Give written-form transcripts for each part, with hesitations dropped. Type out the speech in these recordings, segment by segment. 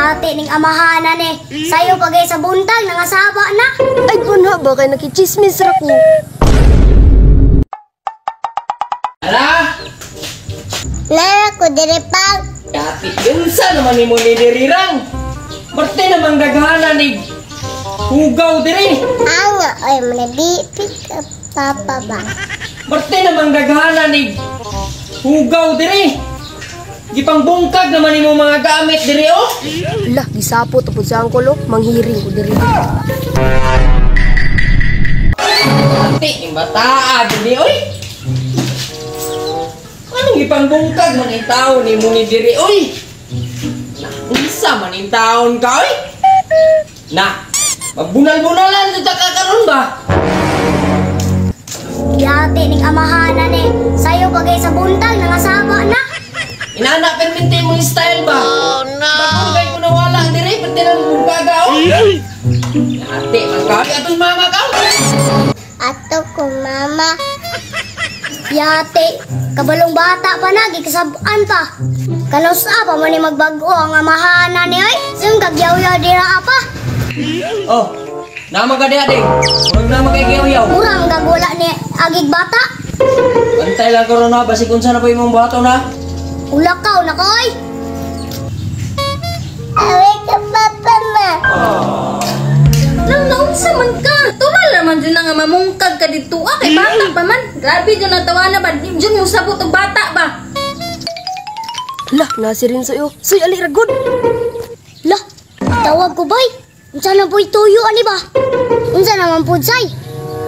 Yate ning amahanan eh. Sayo pagay sa buntag, nangasaba na. Ay bunha ba kay nakichismis ra ko. Ala! Lara ko dire pang. Yati, unsa naman nimo ni dirirang? Parte namang daghana ni hugaw diri. Anga ay manabi pick up papa ba. Parte namang daghana ni hugaw diri. Gipangbungkag naman nimo mga gamit diri oh. Lah, gisapot pud sa angkol oh, manghiring ko diri. Ate, yung bataa diri oy. Anong gipangbungkag man in taon nimo ni diri oy? Na, unsa man in taon ka oy? Na, magbunal-bunalan sa ka karon ba? Yate ning amahanan eh. Sayo pagay sa buntag, nangasaba na. Inana permente mong style ba? Oh no. Bakit kay ko nawala diri pati nang bungkaga oh. Ate, man ka atong mama ka. Ato ko mama. Yate, kabalong bata pa na, gikasab-an pa. Kanusa pa man ni magbag-o ang amahanan ni oy. Sung kagyaw-yaw dira pa. Oh. Nama ka diha ding. Murag nama kay giyaw-yaw. Murang gagwala ni agig bata. Bantay lang karon na basig unsa na pa imong buhaton na. Ulakaw na koy. Awe ka papa ma. Nang naunsa man ka? Tumal naman dyan na nga mamungkag ka dito. Ah, kay bata pa man. Grabe dyan na tawa na ba? Dyan mo sabot og bata ba? Lah, nasi rin sa'yo. Soy ali ra gud. Lah, tawag ko bay. Unsa na po'y tuyo ani ba? Unsa naman pud say?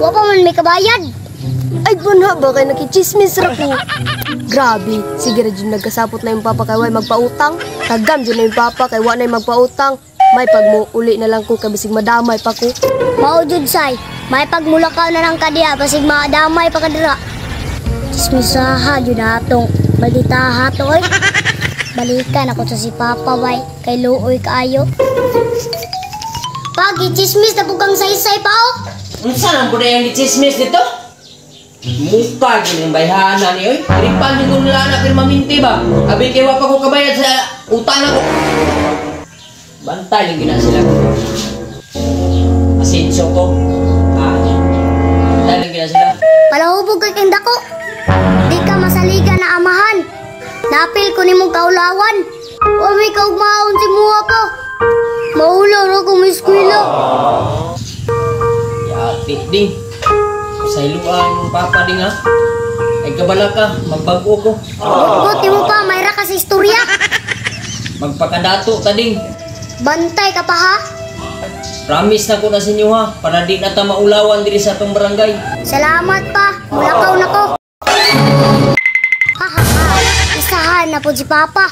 Wa pa man may kabayad. Ay bunha ba kay nakichismis ra ko. Grabe, sige ra jud nagkasapot na yung papa kay way magpautang. Tagam jud na yung papa kay wa na yung magpautang. May pagmo uli na lang ko kay bisig madamay pa ko. Mao jud say. May pagmulakaw na lang ka diha basig maadamay pa ka dira. Chismisaha jud na atong balitaha to oy. Balikan ako sa si Papa bay kay luoy kaayo. Pagi chismis na bukang saysay pa oh. Unsa nang pud ang chismis dito? Muka gyud ang bayhana ni oy. Tripan jud ko nila na permanente ba? Abi kay wa pa ko kabayad sa utang nako. Bantay lang gina sila. Asenso ko. Ah. Bantay lang gina sila. Palahubog kay kang dako. Di ka masaligan na amahan. Napil ko nimong kaulawan. Wa may kaugmaon si muha pa. Maulaw ra ko may eskwela. Yati ding. Sa iluan yung papa ding ha. Ay kabala ka, magbag-o ko. Buti mo pa, mayra ka sa istorya. Magpakadato ta ding. Bantay ka pa ha. Promise na ko na sa inyo ha, para di na ta maulawan diri sa atong barangay. Salamat pa. Mulakaw na ko. Ha ha ha. Isahan na po si Papa.